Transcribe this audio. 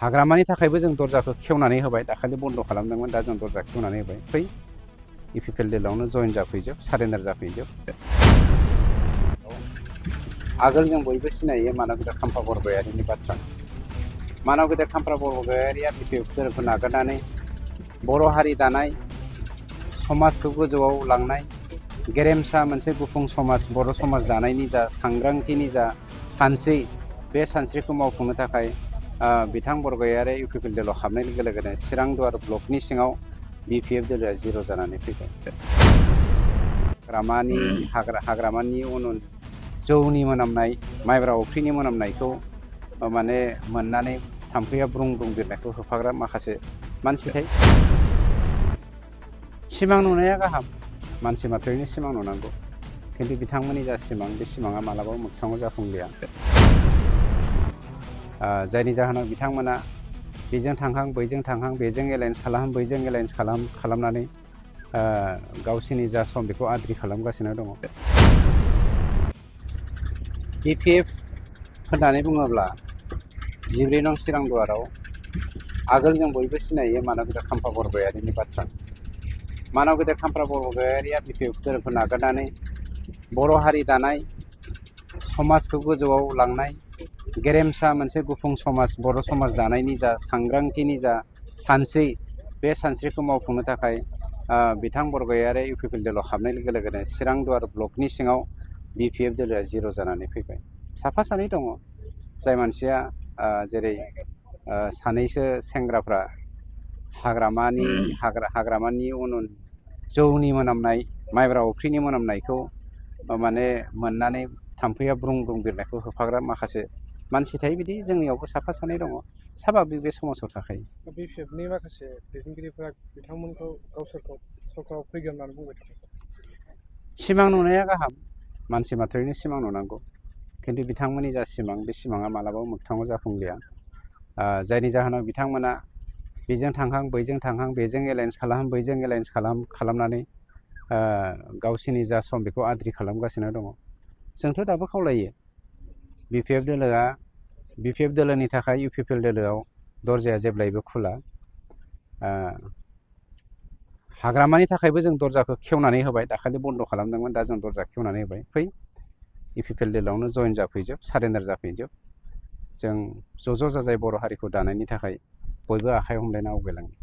हाग्रामानि थाखायबो जों दरजाखौ खेवनानै होबाय, दाखालि बन्द खालामदोंमोन, दा जों दरजा खेवनानै होबाय। फै इपिपिएलआवनो जयेन जाफैजोब, सारेन्डार जाफैजोब। आगोल जों बयबो सिनायो मानबगेदेर खाम्फा बरगयारिनि बाथ्रा। मानबगेदेर खाम्फा बरगयारिया बिपिएफ धोरोमखौ नागारनानै बर' हारि दानाय, समाजखौ गोजौआव लांनाय, गेरेमसा मोनसे गुफुं समाज, बर' समाज दानायनि जा सांग्रांथिनि जा सानस्रि, बे सानस्रिखौ मावफुंनो थाखाय बिथां बरगयारि इउपिपिएल दोलोआव हाबनाय लोगो लोगोनो चिरांदुवार ब्लकनि सिङाव बिपिएफ दोलोआ जिर' जानानै फैबाय। हाग्रामानि उन उन जौनि मोनामनाय, माइब्रा अफ्रिनि मोनामनायखौ माने मोननानै थाम्फैया ब्रुं ब्रुं बिरनायखौ होफाग्रा माखासे मानसि थायो। सिमां नुनाया गाहाम, मानसि मात्रैनो सिमां नुनांगौ, खिन्थु बिथांमोननि जा सिमां, बे सिमाङा मालाबाबो मोगथाङाव जाफुंलिया। जायनि जाहोनाव बिथांमोना बेजों थांहां बैजों थांहां, बेजों एलायन्स खालाम बैजों एलायन्स खालामनानै गावसोरनि जा सम बेखौ आद्रि खालामगासिनो दङ। बिपिएफ होननानै बुङोब्ला 14 नं चिरांदुवाराव आगोल जों बयबो सिनायो मानबगेदेर खाम्फा बरगयारिनि बाथ्रा। मानबगेदेर खाम्फा बरगयारिया बिपिएफ धोरोमखौ नागारनानै बर' हारि दानाय, समाजखौ गोजौआव लांनाय, गेरेमसा मोनसे गुफुं समाज, बर' समाज दानायनि जा सांग्रांथिनि जा सानस्रि, बे सानस्रिखौ मावफुंनो थाखाय बिथां बरगयारि इउपिपिएल दोलोआव हाबनाय लोगो लोगोनो चिरांदुवार ब्लकनि सिङाव बिपिएफ दोलोआ जिर' जानानै फैबाय। साफा सानै दङ, जाय मानसिया जेरै सानैसो सेंग्राफ्रा हाग्रामानि उन उन जौनि मोनामनाय, माइब्रा अफ्रिनि मोनामनायखौ माने मोननानै थाम्फैया ब्रुं ब्रुं बिरनायखौ होफाग्रा माखासे मानसि थायो। बिदि जोंनियावबो साफा सानै दङ, साभाबिक बे समाजाव थाखायो। बिपिएफनि माखासे दैदेनगिरिफोरा बिथांमोनखौ गावसोरखौ सरकाराव फैगोन होननानै बुंबाय थादों। सिमां नुनाया गाहाम, मानसि मात्रैनो सिमां नुनांगौ, खिन्थु बिथांमोननि जा सिमां, बे सिमाङा मालाबाबो मोगथाङाव जाफुंलिया। जायनि जाहोनाव बिथांमोना बेजों थांहां बैजों थांहां, बेजों एलायन्स खालाम बैजों एलायन्स खालामनानै गावसोरनि जा सम बेखौ आद्रि खालामगासिनो दङ। जोंथ' दाबो खावलायो, बिपिएफ दोलोनि थाखाय इउपिपिएल दोलोआव दरजाया जेब्लायबो खुला। हाग्रामानि थाखायबो जों दरजाखौ खेवनानै होबाय, दाखालि बन्द खालामदोंमोन, दा जों दरजा खेवनानै होबाय। फै इपिपिएल दोलोआवनो जयेन जाफैजोब, सारेन्डार जाफैजोब। जों ज' जाजाय बर' हारिखौ दानायनि थाखाय बयबो आखाइ हमलायना आवगायलाङो।